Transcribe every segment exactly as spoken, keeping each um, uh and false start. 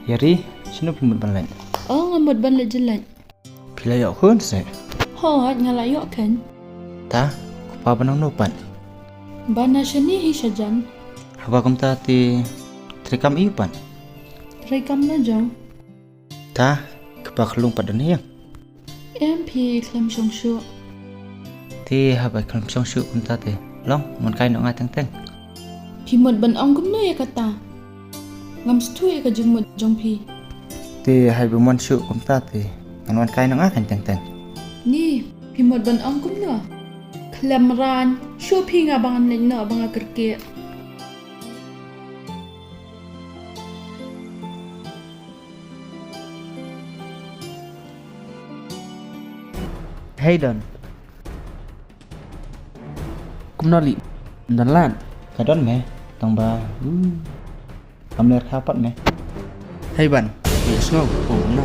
Ïari, shano phi mut ban leit? Oh, nga mut ban leit jylliew. Phi la ïoh khun se? Hooid, nga la ïoh khun. Ta, u kpa ba nangno pat? Ba na shane hi shajan. Haba kumta te treikam aïu pat? Treikam la jong. Ta, kpa khlung pat don hi ïa? Em, phi khlem shong shuh. Te haba khlem shong shuh kumta te long, mon kai noh nga teng teng. Phi mut ban ong kumno ïa kata? Ngam sngewthuh ïa ka jingmut jong phi. Te haba mon shuh kumta te ngan wan kai noh nga kan teng teng. Ni, phi mut ban ong kumno? Khlem ran, shuh phi nga ba ngan leit noh ba nga kyrkieh. Hei Don. Kumno lei? Don lad? Ka don me, tang ba, hmm, kam ler kha pat me. Hei Ban, ïa sngew, oh no.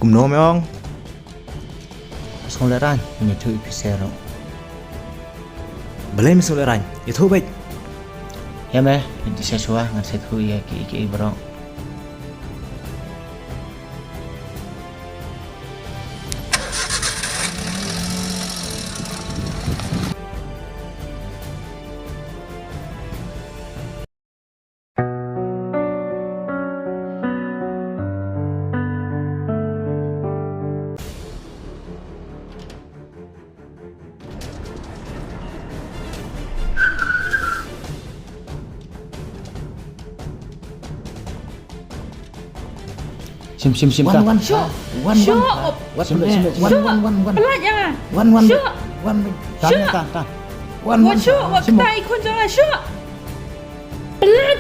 Kumno me ong? Sngewlehraiñ, ïathuh ïa phi seh ruh. Balei me sngewlehraiñ? Ïathuh beit. Ïa me, ïathuh shuwa, ngan sa ïathuh ïa kiei kiei baroh. Shim, shim, shim, wan, ta. Wan, shuh. Wan, shuh, wan. Wan, shim, shim, shim. Wan, wan, wan, wan. Pynlait ïa nga. Wan, wan, shuh. Wan, wan. Tan, shuh. Tan, tan. Wan, wan, wan, shuh. Wan, shim. Wat kata i khun jong nga, shuh. Pynlait.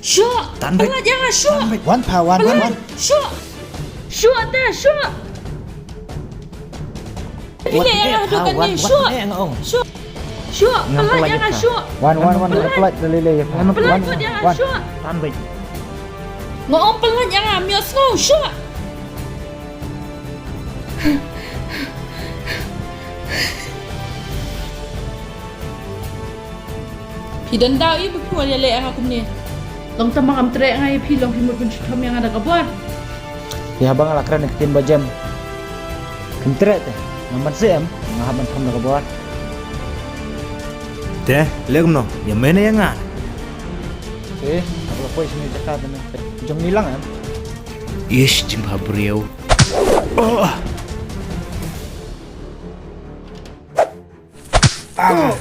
Shuh! Tan beit. Pynlait ïa nga, shuh! Tan beit. Wan pha, wan, wan, wan. Shuh! Shuh te, shuh! Wat pynlait ïa nga, shuh! Shuh! Shuh! Pynlait ïa nga, shuh! Wan, wan, wan, wan, pynlait, pynlait, pynlait. Pynlait ïa nga, shuh! Tan beit. Nga ong pynlait ïa nga, me ïohsngew, shuh! Phi don daw ïa ba phi wan ïaleh ïa nga kumne. Long tang ba ngam treh nga ïa phi, long phi mut ban shu thom ïa nga da ka bor. Phi, haba nga la kren ïa ka ktien ba jem, phin treh te. Ngam ban shem, nga hap ban thom da ka bor. Te leh kumno, ïa me ne ïa nga? Te haba la poi shane jaka te ne jong ngi lang em. Ish, jingbha briew. Oh. Ah.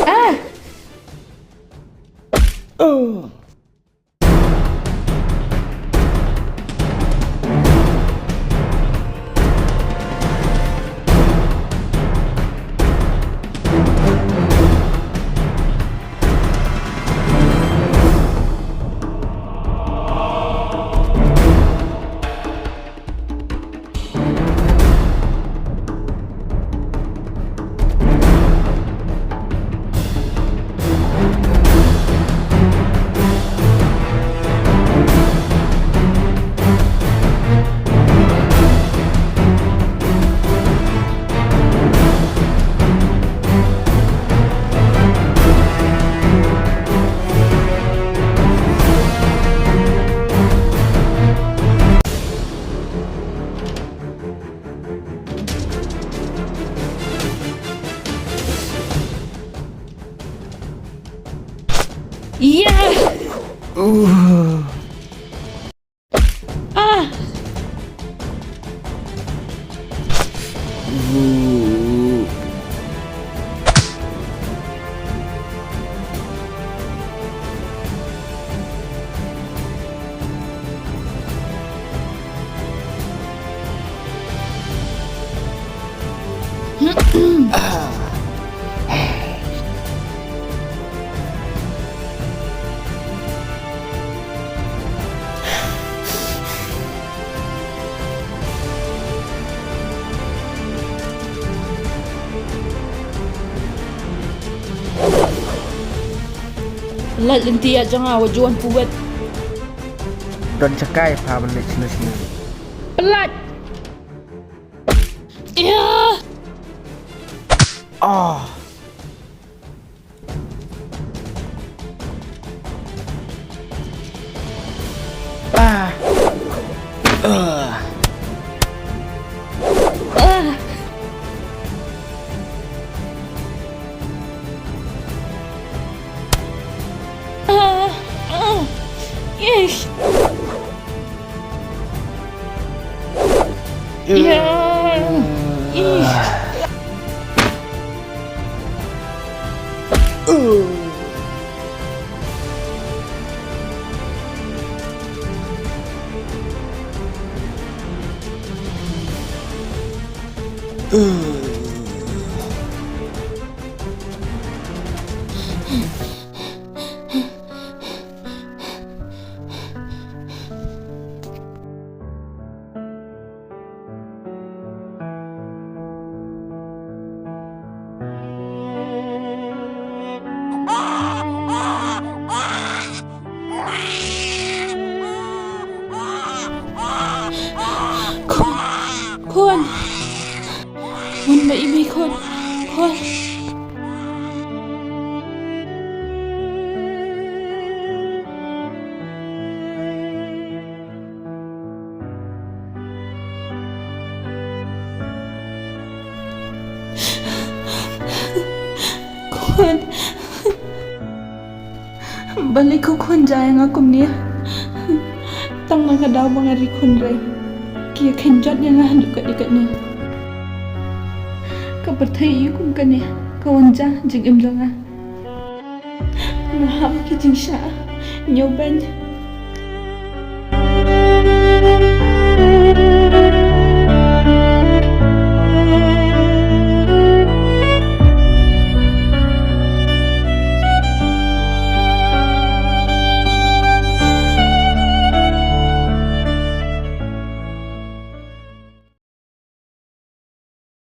Ah. Oh. Ïa! Ah! Lait lynti ïa jong nga wat ju wan pyrwet. Don shakai pha ban leit shano shano. Pynlait. Ïa. Oh. Ah. Ah. Ah, ah, yes. Yeah. Khun. Khun. Wan ba ïa me khun. Khun. Khun. Balei ko khun jia ïa nga kumne? Tang na ka daw ba nga ri khun rei, ki ïa khein jot ïa nga haduh katne katne. Ka pyrthei ïa kum kane ka wan jia jingim jong nga. Nga hap ki jingshah, ñiewbeiñ,